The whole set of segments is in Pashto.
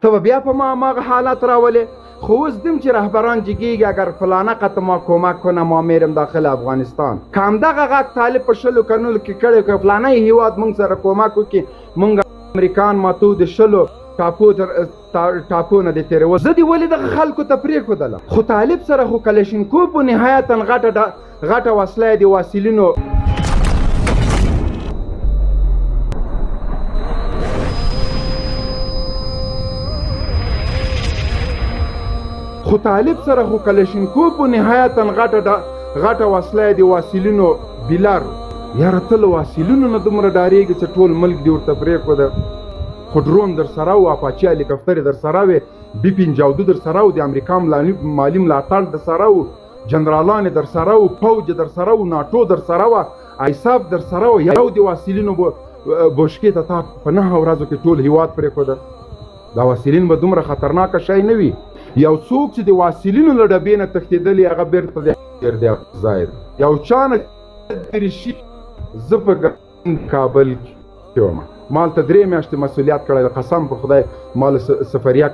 ته به بیا په ما هماغه حالت راولې. خو اوس دم چې رهبران جګېږي، اگر فلانه قطع ما کمک کنه ما میرم داخل افغانستان. که همدغه غږ طالب په 20 کلونو کې کړی، که فلانه هیواد مونږ سره کمک وکړي، مونږ امریکان ماتو د 20 ټاپو نه دې تېرول. زه دې ولې دغه خلکو ته پرېښودلم؟ خو طالب سره خو کلشینکوف و، نهایتا غټه وسله یې د واصلینو. خو طالب سره خو کلشینکوف و، نهایتا غټه وسله یې د واصلینو بیلر. یاره ته له واصلینو نه دومره ډارېږې چې ټول ملک دې ورته پرېښوده. خو ډرون در سره و، اپاچي هلیکاپترې در سره وې، بي 52 در سره و، د امریکا مالي ملاتړ در سره و، جنرالان در سره و، پوج در سره و، ناټو در سره وه، ایساف در سره و. یو د واصلینو بوشکې ته تا په 9 ورځو کې ټول هیواد پرېښوده. دا واصلین به دومره خطرناکه شی نه وي. یو څوک چې د واصلینو له ډبې نه تښتېدلی هغه بېرته د ځای دی. یو چا نه دریشي. زه په کابل کې وم، ما هلته 3 میاشتې مسؤلیت کړی دی. قسم په خدای ما له سفریه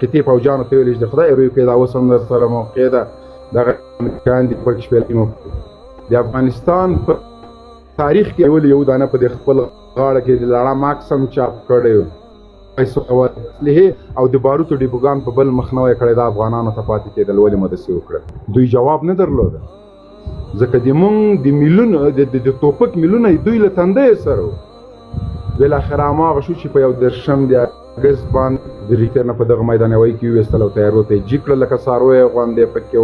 قطعې پوجانو ته ویلي چې د خدای روی کړئ، دا اوس هم در سره موقع ده، دغه امریکایان دي پکې شپېلۍ مو. د افغانستان په تاریخ کې یو دانه په دې خپل غاړه کې د لړم عکس هم چاپ کړی و. پیسو اسلحې او د باروتو ډیپوګان په بل مخ نه وای کړی، دا افغانانو ته پاتې کېدل. ولې مو داسې وکړل؟ دوی جواب نه درلوده، ځکه د مونږ د میلونو د توپک میلونه دوی له تندیو سره وو. بالاخره هماغه شو چې په 31 د اګست باندې د ریکتر نه په دغه میدان هوایي کې وویستل او طیارو ته یې جیګ کړل لکه څارویو غوندې پکې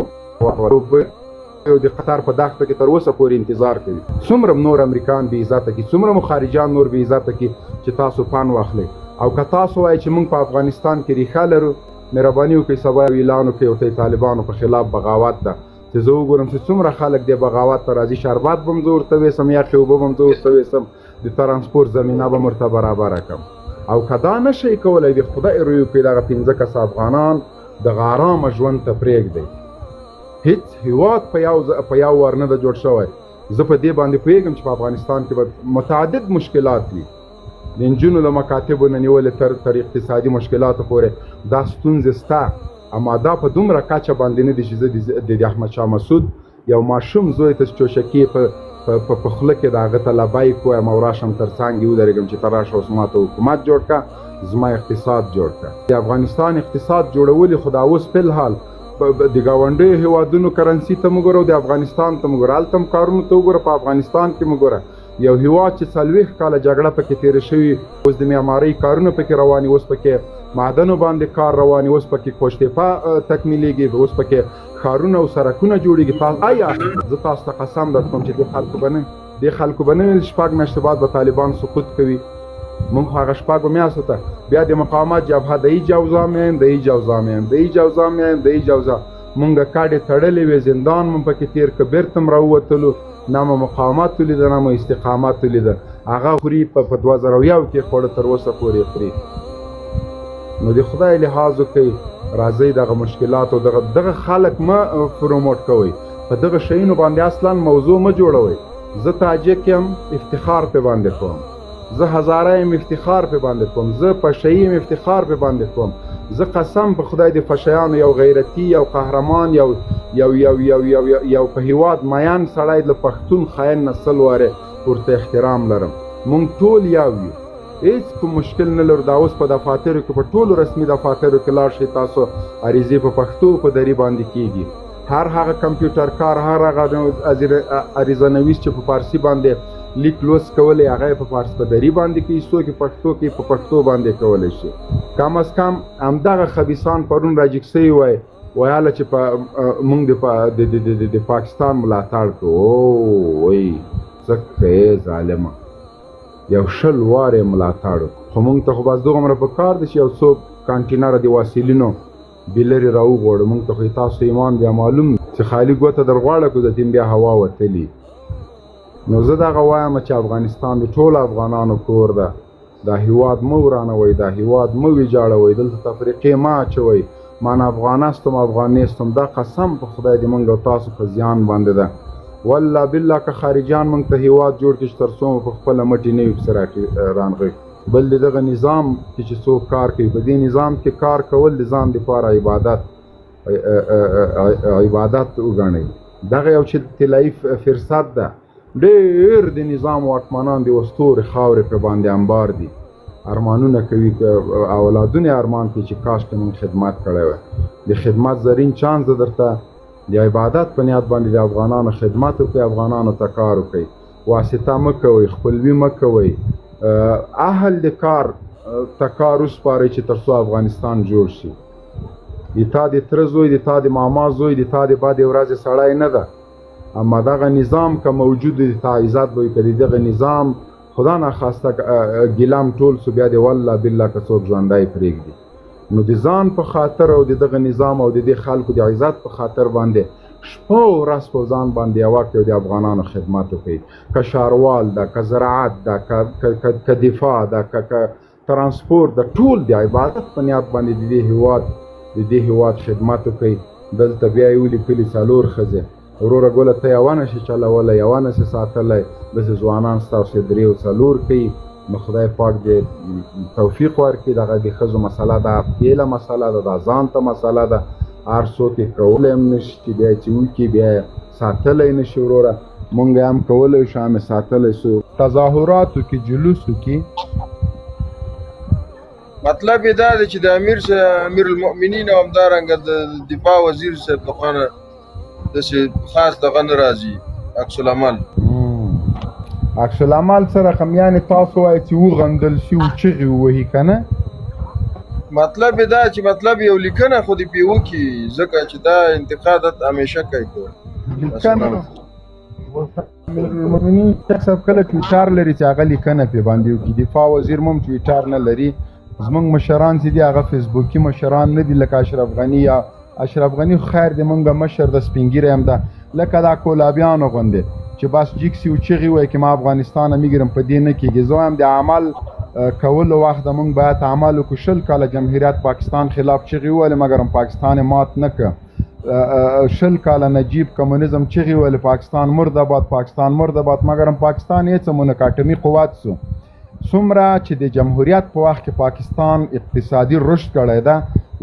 او د قطر په دښته کې تر اوسه پورې انتظار کوي. څومره نور امریکان بې عزته کړي، څومره مو خارجیان نور بې عزته کړي چې تاسو پان واخلئ. او که تاسو وایئ چې موږ په افغانستان کې ریښه لرو، مهرباني وکړئ سبا یو اعلان وکړئ ورته د طالبانو په خلاف بغاوت ده، چې زه وګورم چې څومره خلک دې بغاوت ته راځي. شربت به هم زه ورته ویسم، یخې اوبه به هم زه ورته ویسم، د ترانسپورت زمینه به هم ورته برابره کړم. او که دا نه شئ کولی، د خدای روی وکړئ دغه 5 کسه افغانان دغه آرامه ژوند ته پرېږدئ. هیڅ هیواد په یو وار نه ده جوړ شوی. زه په دې باندې پوهېږم چې په افغانستان کې به متعدد مشکلات وي، د نجونو له مکاتبو نه نیولې تر اقتصادي مشکلاتو پورې دا ستونزې سته، اما دا په دومره کچه باندې نه دي چې زه د احمد شاه مسعود یو ماشوم زوی ته چې چوشکې په خوله کې د هغه ته لبیک ووایم او راشم تر څنګ یې ودرېږم چې ته راشه اوس ما ته حکومت جوړ کړه، زما اقتصاد جوړ کړه. د افغانستان اقتصاد جوړولې خو دا اوس فی الحال د ګاونډیو هیوادونو کرنسي ته مه ګوره او د افغانستان ته مه ګوره، هلته هم کارونو ته وګوره، په افغانستان کې مه ګوره. یو هیواد چې 40 کاله جګړه پکې تېره شوي، اوس د معمارۍ کارونه پکې روان دي، اوس پکې معدنو باندې کار روان دي، اوس پکې قوشتېپه تکمیلېږي، اوس پکې ښارونه او سرکونه جوړېږي. آیا زه تاسو ته قسم درکوم چې دې خلکو به نه ویل 6 میاشتې بعد به طالبان سقوط کوي. مونږ خو هغه 6 میاشتو ته بیا د مقاومت جبهه د ای جوزا میم، د ای جوزا میم، د ای جوزا میم، د ای جوزا. مونږ کډې تړلې وې، زندان مو پکې تېر که، بېرته هم راووتلو، نه مو مقاومت ولیده نه مو استقامت ولیده. هغه خوري په 2001 کې خوړه تر اوسه پورې خوري. نو د خدای لحاظ وکړئ، راځئ دغه مشکلات او دغه خلک مه پروموټ کوئ، په دغه شیانو باندې اصلا موضوع مه جوړوئ. زه تاجک یم، افتخار پې باندې کوم، زه هزاره یم، افتخار پې باندې کوم، زه پشهيي یم، افتخار پې باندې کوم. زه قسم په خدای د فشیانو یو غیرتي، یو قهرمان، یو یو یو یو یو یو یو په هیواد میان سړی له پښتون خاین نه سل وارې ورته احترام لرم. مونږ ټول یو یو، هیڅ کوم مشکل نه لرو. دا اوس په دفاترو کې، په ټولو رسمي دفاترو کې لاړ شئ تاسو، عریضې په پښتو په دري باندې کیږي. هر هغه کمپیوټر کار، هر هغه عریضه نویس چې په فارسي باندې لیک لوست کولی، هغه یې په فارسي په دري باندې کوي، څوک یې پښتو کوي په پښتو باندې کولی شي. کم از کم همدغه خبیثان پرون راجیګ سوي وای، ویاله چې مونږ د پاکستان ملاتړ کوو. وای څه کوې ظالمه، یو 20 وارې ملاتړ وکړو. خو مونږ ته خو بس دغومره په کار دی چې یو څو کانټینره د واصلینو بېلرې راوغواړو. مونږ ته خو یې تاسو ایمان بیا معلوم چې خالي ګوته در غواړه کړو، د تیم بیا هوا وتلي. نو زه دغه وایم چې افغانستان د ټولو افغانانو کور ده، دا هیواد مه ورانوئ، دا هیواد مه ویجاړوئ، دلته تفریقې مه اچوئ. من افغان هستم افغان نیستم، دا قسم په خدای د مونږ او تاسو په زیان باندې ده. والله بالله که خارجیان مونږ ته هیواد جوړ کړي چې تر څو مو په خپله مټې نه وي پسې رانغښتي. بل د دغه نظام کې چې څوک کار کوي، په دې نظام کې کار کول د ځان دپاره عبادت وګڼئ. دغه یو چې طلایي فرصت ده. ډېر د نظام واکمنان د وستورې خاورې په باندې انبار دي، ارمانونه کوي، اولادونه ارمان کوي چې کاش کې مونږ خدمت کړی وای. د خدمت زرین چانس درته د عبادت په نیت باندې د افغانانو خدمت وکړئ، افغانانو ته کار وکړئ، واسطه مه کوئ، خپلوي مه کوئ، اهل د کار ته کار وسپارئ چې تر څو افغانستان جوړ شي. د تا د تره زوی، د تا د ماما زوی، د تا د بدې ورځې سړی نه ده. اما دغه نظام که موجود دی، د تا عزت به وي. که د دغه نظام خدا ناخواسته ګیلام ټول سو، بیا د والله بالله که څوک ژوندی پرېږدي. نو د ځان په خاطر او د دغه نظام او د دې خلکو د عزت په خاطر باندې شپه او ورځ په ځان باندې یوه کړئ او د افغانانو خدمت وکړئ. که شاروال ده، که زراعت ده، که دفاع ده، که ترانسپورت ده، ټول د عبادت په نیت باندې د دې هیواد خدمت وکړئ. دلته بیا یې ولیکلي 4 ښځې. وروره ګله، ته یوه نه شې چلولی، یوه نه شې ساتلی، داسې ځوانان ستاسو 3 او 4 کوي. نو خدای پاک دې توفیق ورکړي. دغه د ښځو مسله ده، بېله مسله ده، دا ځان ته مسله ده، هر څوک یې کولی هم نه شي چې بیا چې وکړي بیا یې ساتلی نه شي. وروره مونږ یې هم کولی شو، هم یې ساتلی شو. تظاهراتو کې، جلوسو کې مطلب یې دا دی چې د امیر المؤمنین او همدارنګه د دفاع وزیر صاحب لخوا نه داسې خاص دغه نه راځي عکس العمل. عکس العمل څه رقم؟ یعنې تاسو وایئ چې وغندل شي او چغې ووهي که نه؟ مطلب یې دا چې مطلب یو لیکنه خو دې پرې وکړي، ځکه چې دا انتقاد همیشه کوي. لیکنه امیرالمؤمنین شیخ صاحب کله ټویټر لري چې هغه لیکنه پرې باندې وکړي. دفاع وزیر مو هم ټویټر نه لري. زمونږ مشران چې دي هغه فیسبوکي مشران نه دي، لکه اشرف غني. یا اشرف غني خیر دی، مونږ مشر د سپین ږیری هم ده، لکه دا کولابیانو غوندې چې بس جیک سي او چغې وایي چې ما افغانستان میګرم، په دې نه کېږي. زه وایم د عمل کولو وخت ده، مونږ باید عمل وکړو. 20 کاله جمهوریت پاکستان خلاف چغې وویلې، مګر هم پاکستان یې مات نه کړ. 20 کاله نجیب کمونیزم چغې وویلې، پاکستان مرده باد، پاکستان مرده باد، مګر هم پاکستان یې څه مونږ اټومي قوت سو. څومره چې د جمهوریت په وخت کې پاکستان اقتصادي رشد کړی ده،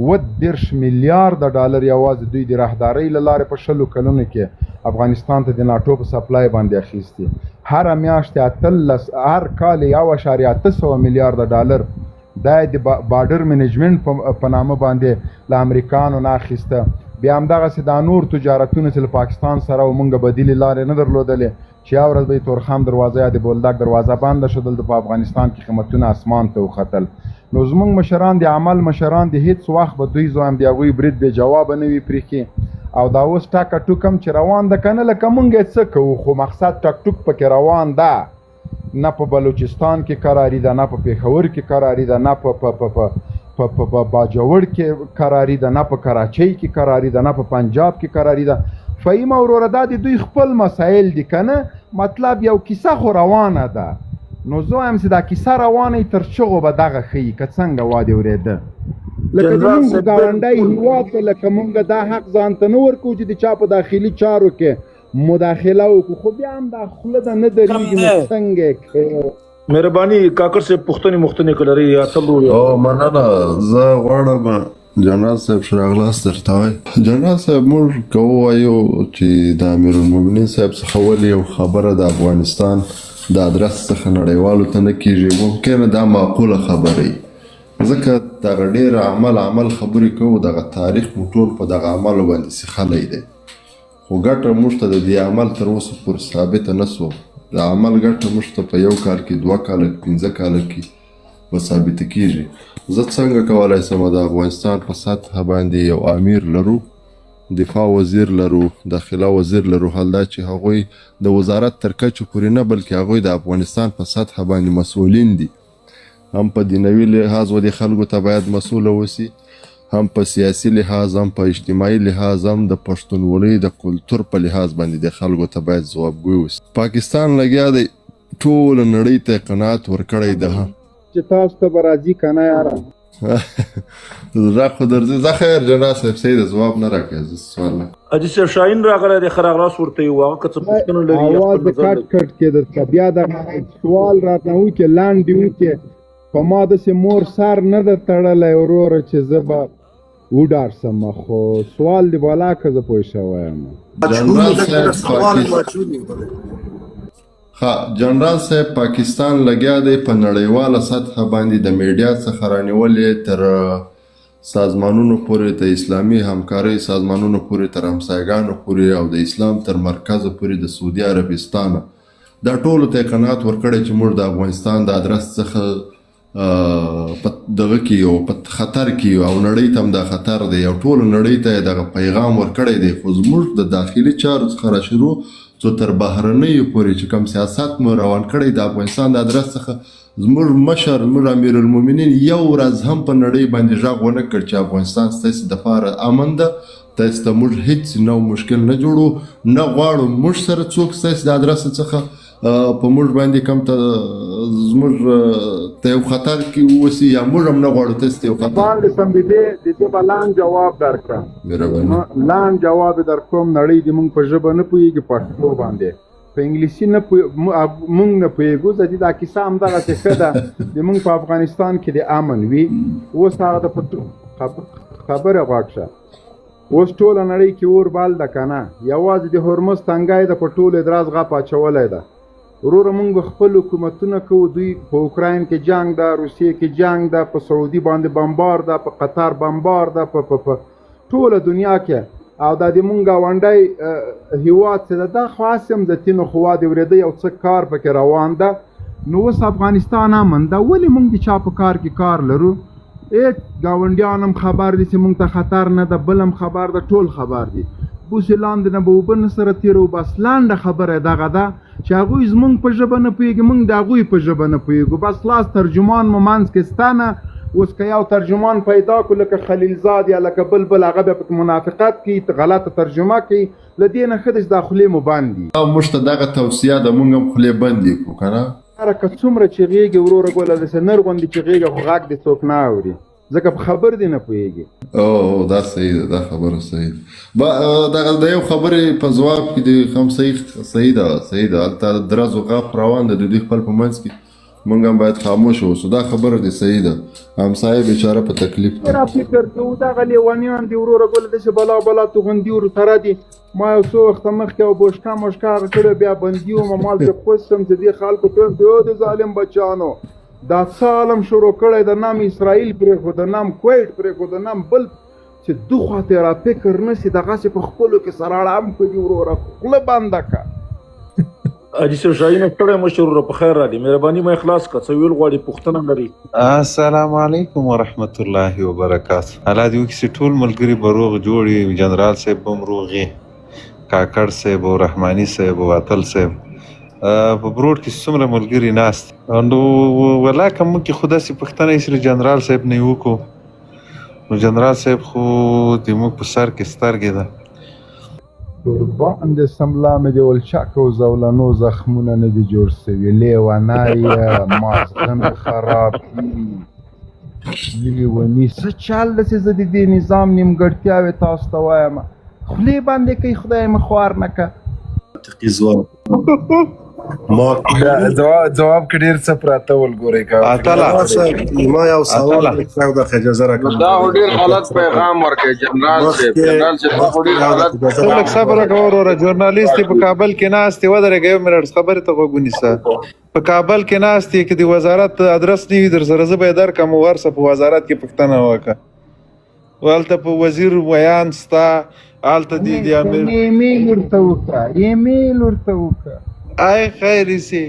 37 میلیارده ډالر یوازې دوی د راهدارۍ له لارې په 20 کلونو کې افغانستان ته د ناټو په سپلای باندې اخیستي. هره میاشت 18، هر کال 1.8 میلیارده ډالر دا د بارډر منیجمنټ په نامه باندې له امریکانو نه اخیسته. بیا همدغسې دا نور تجارتونه چې له پاکستان سره و، مونږ بدیلې لارې نه درلودلې چې یوه ورځ به یې تورخم دروازه یا د بولدک دروازه بنده شو، دلته په افغانستان کې قیمتونه اسمان ته وختل. نو زمونږ مشران د عمل مشران دي، هیڅ وخت به دوی زویم د هغوی برید بې جوابه نه وي پرېښي. او دا اوس ټکه ټوک هم چې روان ده که نه، لکه مونږ یې څه کوو، خو مقصد ټک ټوک پکې روان ده. نه په بلوچستان کې کراري ده، نه په پېښور کې کراري ده، نه په باجوړ کې کراري ده، نه په کراچۍ کې کراري ده، نه په پنجاب کې کراري ده. فهیمه وروره، دا د دوی خپل مسایل دي که نه، مطلب یو کیسه خو روانه ده. نو زه وایم چې دا کیسه روانه وي، تر چغو به دغه ښیي که څنګه وادي اورېده. لکه د مونږ ګاونډی هیواد ته، لکه مونږ دا حق ځان ته نه ورکوو چې د چا په داخلي چارو کې مداخله وکړو، خو بیا هم دا خوله ده نه درېږي، نو څنګه یې کوو؟ مهرباني کاکړ صاحب، پوښتنې مختنې که لرئ یا څه لوري؟ مننه. زه غواړم جنرال صاحب ښه راغلاست درته وایم. جنرال صاحب، موږ که ووایو چې د امیرالمؤمنین صاحب څخه ولې یو خبره د افغانستان د ادرس څخه نړیوالو ته نه کېږي، ممکنه دا معقوله خبره وي، ځکه دغه ډېر عمل خبرې کوو، دغه تاریخ مو ټول په دغه عملو باندې سیخلی دی، خو ګټه موږ ته د دې عمل تر اوسه پورې ثابته نه سوه. د عمل ګټه موږ ته په 1 کال کې، 2 کاله کې، 5 کاله کې به ثابته کېږي. زه څنګه کولی شم د افغانستان په سطح باندې یو امیر لرو، دفاع وزیر لرو، داخله وزیر لرو، حال دا چې هغوی د وزارت تر کچې پورې نه، بلکې هغوی د افغانستان په سطح باندې مسؤلین دي. هم په دینوي لحاظ ودې خلکو ته باید مسؤله اوسي، هم په سیاسي لحاظ، هم په اجتماعي لحاظ، هم د پښتونولۍ د کلتور په لحاظ باندې د خلکو ته باید ځوابګوی اوسي. پاکستان لګیا دی ټوله نړۍ ته قناعت ورکړی ده چې تاسو ته به راځي که نه یاره. زه خو درځي، زه خیر جنرال صاحب صحیح ده، ځواب نه راکوې، زه سوال نه کوم. حاجي صاحب شاهین راغلی دی، ښه راغلاست ورته یې ووایه، هغه که څه پوښتنه لري یا آواز خپل د نظر کټ لري. کټ کې درته بیا دا سوال راته وکړې، لاندې وکړې. په ما داسې مور سر نه ده تړلی وروره چې زه به وډار سم، خو سوال دی بالا که زه پوه شوی یم. جنرال صاحب جنرال صاحب پاکستان لګیا دی په نړیواله سطحه باندې د میډیا څخه رانیولې تر سازمانونو پورې، د اسلامي همکارۍ سازمانونو پورې، تر همسایګانو پورې او د اسلام تر مرکزه پورې، د سعودي عربستانه، دا ټولو ته یې قناعت ورکړی چې موږ د افغانستان د ادرس څخه په دغه کې یو، په خطر کې یو، او نړۍ ته هم دا خطر دی، او ټولو نړۍ ته یې دغه پیغام ورکړی دی. خو زموږ د داخلي چارو څخه را شروع څو تر بهرنیو پورې چې کوم سیاست مو روان کړی د افغانستان د ادرس څخه، زموږ مشر، زموږ امیرالمؤمنین یو ورځ هم په نړۍ باندې غږ ونه کړ چې افغانستان ستاسې دپاره امن ده، تاسې ته موږ هیڅ نو مشکل نه جوړو، نه غواړو موږ سره څوک ستاسې د ادرس څخه په موږ باندې کوم ته زموږ ته یو خطر کې ووسي، یا موږ هم نه غواړو تاسې ته یو خطر باندې سم. د دې به لاند جواب درکړم، مهرباني. لاند جواب درکوم. نړۍ دې موږ په ژبه نه پوهېږي، پښتو باندې، په انګلیسي نه موږ نه پوهېږو. زه دا کیسه همدغسې ښه ده د موږ په افغانستان کې د امن وي. اوس هغه د خبره غوږ شه، اوس ټوله نړۍ کې اور بل ده که نه، یوازې د هرمز تنګی ده په ټولو ادراز غپ اچولی ده. وروره موږ به خپل حکومتونه کوو، دوی په اوکراین کې جنګ ده، روسیې کې جنګ ده، په سعودي باندې بمبار ده، په قطر بمبار ده، په په ټوله دنیا کې. او دا د مونږ ګاونډی هیواد څه ده، دا خو هسې هم د تینو خوا د ورېدی یو څه کار پکې روان ده. نو اوس افغانستان امن ده، ولې مونږ د چا په کار کې کار لرو؟ هېڅ ګاونډیان هم خبر دي چې مونږ ته خطر نه ده، بل هم خبر ده، ټول خبر دي. بوسې لاندې نه به اوبه نه سره تېرو. بس لنډه خبره دغه ده چې هغوی زمونږ په ژبه نه پوهېږي، مونږ د هغوی په ژبه نه پوهېږو. بس لاس ترجمان مو منځ کې سته نه. اوس که یو ترجمان پیدا کړو لکه خلیلزاد یا لکه بل بل، هغه بیا پکې منافقت کوي، غلطه ترجمه کوي. له دې نه ښه دی چې دا خولې مو بند دي. موږ ته دغه توصیه ده، موږ هم خولې بندې کړو که نه. یاره که څومره چیغېږي وروره ګله، داسې نر غوندې چیغېږه، خو غږ دې څوک نه اوري، ځکه په خبر دې نه پوهېږي. او دا صحیح ده، دا خبره صحیح ده. دغه د یو خبرې په ځواب کې دې هم صحیح ده، صحیح ده. هلته درز و غاف روان ده د دوی خپل په منځ کې، موږ هم باید خاموش اوسو. دا خبره دې صحیح ده. همسایه بیچاره په تکلیف دی. را فکر کوو دغه لیونیان دي وروره ګله، داسې بلا بلا توغندي ورسره دي. ما یو څو وخته مخکې یو بوشکه موشکه هغه کړې، بیا بندي وم، مال ته خوش شم چې دې خلکو ته د ظالم بچیانو دا څه عالم شروع کړی د نام اسرائیل پرېښود، د نام کویټ پرېښود، د نام بل، چې دو خواته یې را فکر نه سي، دغسې په خپلو کې سره اړم کړي دي وروره، خوله بنده که. حاجي صاحب شاهین ستړی مه شې وروره، په خیر راغلې، مهرباني مې خلاص کړه. څه ویل غواړي، پوښتنه لري؟ السلام علیکم ورحمت الله وبرکاته. الله دې وکړي چې ټول ملګري به روغ جوړ وي، جنرال صاحب به هم روغ وي، کاکړ صاحب او رحماني صاحب او اتل صاحب. په بروډ کې څومره ملګري ناست نو ولا که موږ کې خو داسې پوښتنه یې چې جنرال صاحب نه یې وکړو، نو جنرال صاحب خو د موږ په سر کې سترګې ده. قربان دې سم، لا مې د ولچک او زولنو زخمونه نه دي جوړ سوي. لیونی مازغه مې خراب دي، لیوني څه چل ده چې زه د دې نظام نیمګړتیاوې تاسو ته وایم. خولې باندې کوي، خدای مې خوار نه که. منطقي ځواب ما جواب کې ډیر څه پراته ول ګورې کا. اتله ما یو سوال دقیقه اجازه راکړه. دا ډیر غلط پیغام ورکړي جنرال صاحب، جنرال صاحب دا ډیر غلط. لږ صبر وکړه وروره، ژورنالیست په کابل کې ناست دی، ودرېږه یو منټ، خبرې ته غوږ ونیسه. په کابل کې ناست دی، که د وزارت ادرس نه وي در سره زه به یې درکړم، ورسه په وزارت کې پوښتنه وکړه. هلته په وزیر ویاند ستا، هلته دې د امیر ایمیل ورته وکړه، ایمیل ورته وکړه. آی خیر سي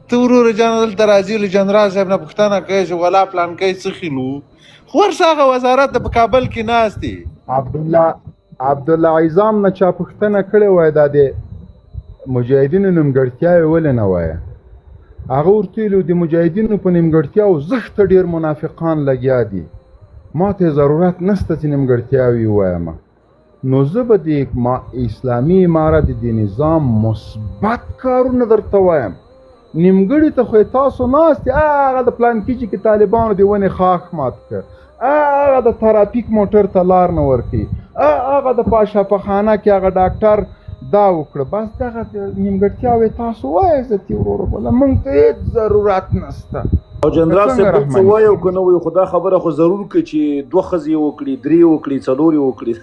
ته وروره جان، دلته راځي له جنرال صاحب نه پوښتنه کوي چې ولا پلانکی څه خیلو، خو ورسه هغه وزارت ته په کابل کې ناست دی. عبدالله عظام نه چا پوښتنه کړې وای دا د مجاهدینو نیمګړتیاوې ولې نه وایه، هغه ورته ویلي د مجاهدینو په نیمګړتیاو زښته ډېر منافقان لګیا دي، ما ته ضرورت نشته چې نیمګړتیاوې ووایم. نو زه به د اسلامي امارت د نظام مثبت کارونه درته وایم. نیمګړي ته خو تاسو ناست یې، هغه د پلانکي چې کې طالبانو د ونې خاښ مات کړ، هغه د ترافیک موټر ته لار نه ورکوي، هغه د پاشاپخانه کې هغه ډاکټر دا وکړه. بس دغه نیمګړتیاوې تاسو وایئ عزتي وروره، بله موږ ته هېڅ ضرورت نشته. او جنرال څنګه صاحب بل څه رحماني وایي او صاحب؟ که نه وایي، خو دا خبره خو ضرور کوي چې دوه ښځې یې وکړي، درې یې وکړي، څلور یې وکړي.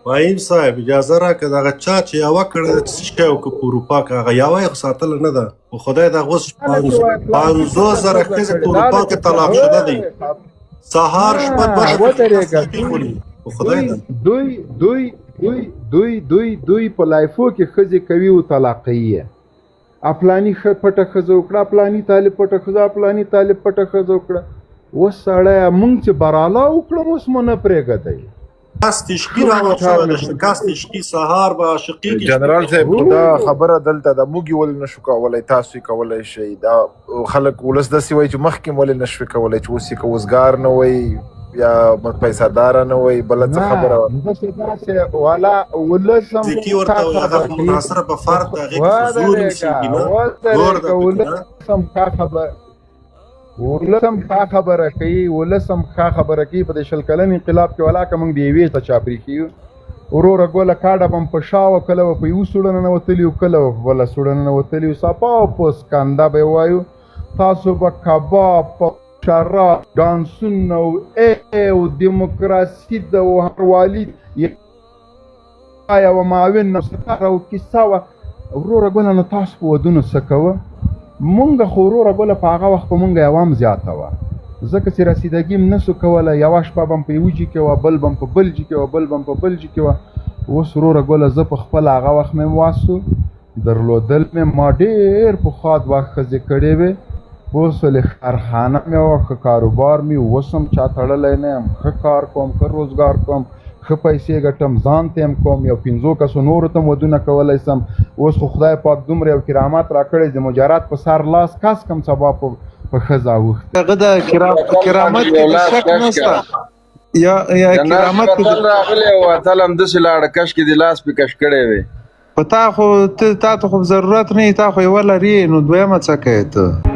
فهیم صاحب اجازه راکړه، دغه چا چې یوه کړې ده چې څه شی وکړه په اروپا کې، هغه یوه یې خو ساتله نه ده. خو خدای دا اوس دا چې وایي پلانکي 50,000 پټه ښځه ښځې کړې په دا اروپا د کې طلاق شده دی، سهار شپه دوه نه دقیقې ودرېږه. ساتي دوی خوري. خو خدای دوی ده دوی دوی دوی دوی دوی دوی په لایفو کې ښځې کوي او طلاقوي یې. اپلانی پټه ښځه وکړه، اپلانی طالب پټه ښځه، اپلانی طالب پټه ښځه وکړه. اوس سړی مونږ چې برالا وکړم اوس مو نه پرېږدی. شکست عشقي ښه راوړل موټر شوی مې ده، شکست عشقي سهار به عاشقي کې شپې جنرال صاحب، خو دا وو خبره دلته ده، موږ یې ولې نشو کولی، تاسو یې کولی شئ. دا خلک ولس داسې وایي چې مخکې مو ولې نشوي کولی، چې اوس یې که وزګار نه وای یا پیسهدار نه وای، بله څه نه خبره وه. داسې داسې والا ولس هم ذکي ښه ورته وایي، هغه خبره خو کوي. منحصره په فرد ده، هغې کې خو زور ودرېږه اوسېږي نه، زور ودرېږه ده پکې نه. ولس هم ښه خبره، ولس هم ښه خبره کوي، ولس هم ښه خبره کوي. په دې 20 کلن انقلاب کې ولاکه موږ د یوې ته چا پرېښي یو. وروره ګوله کاډه به هم په شا وه، کله به په یوه سوړه ننوتلي یو، کله به په بله سوړه ننوتلي یو. صفا او په سکنده به یې وایو، تاسو به کباب په شراب ډانسونه او او دیموکراسي ده او هر والي یوه معاون او ستاره او کیسه وه. وروره ګله نو تاسو په ودونو څه کوه؟ مونږ خو وروره ګله په هغه وخت په مونږ یوه هم زیاته وه، ځکه چې رسیدګي هم نسو کولی. یوه شپه به هم په یوه جي کې وه، بل به هم په بل جي کې وه، بل به هم په بل جي کې وه. اوس وروره ګله زه په خپله هغه وخت مې هم واسو درلودل مې، ما ډېر پخوا دوه ښځې کړې وې. اوس ولې کارخانه مې وه، ښه کاروبار مې اوس هم چا تړلی نه یم، ښه کار کوم، ښه روزګار کوم، ښه پیسې ګټم، ځان ته هم کوم، یو 5 کسو نورو ته هم ودونه کولی سم. اوس خو خدای پاک دومره یو کرامت راکړی چې مجرد په سر لاس کس کم سبا په ښځه اوښتی. هغه د اتل کرامت باندې کې یو د لاس شک کش نشته، کړه. یا جنرال کرامت صاحب کې اتل راغلی او اتل هم داسې لاړه کش کې د لاس پې کش کړی وي. په تا خو تا ته خو ضرورت نه، تا خو یوه لرې، نو دویمه څه کوې ته؟